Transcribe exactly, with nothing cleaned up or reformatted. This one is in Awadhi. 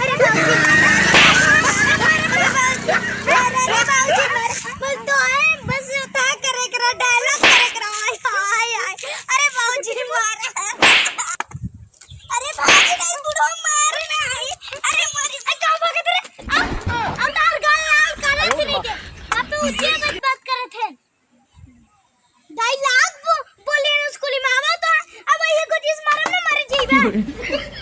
अरे बाबूजी, मार। अरे बाबूजी, मार। बस तो है, बस था करे करा, dialogue करे करा। हाय, हाय, हाय। अरे बाबूजी, मार। अरे भागी नहीं, बुढ़ो मार नहीं। अरे मारी, अरे का भागत रे? अब, अब तार गाल लाल काला चले के। अब तो ऊंचे आवाज बात करत है। Dialogue बो-, बोले न स्कूल में आवा तो, अब ये को जिस मारम ना मारे जीवा।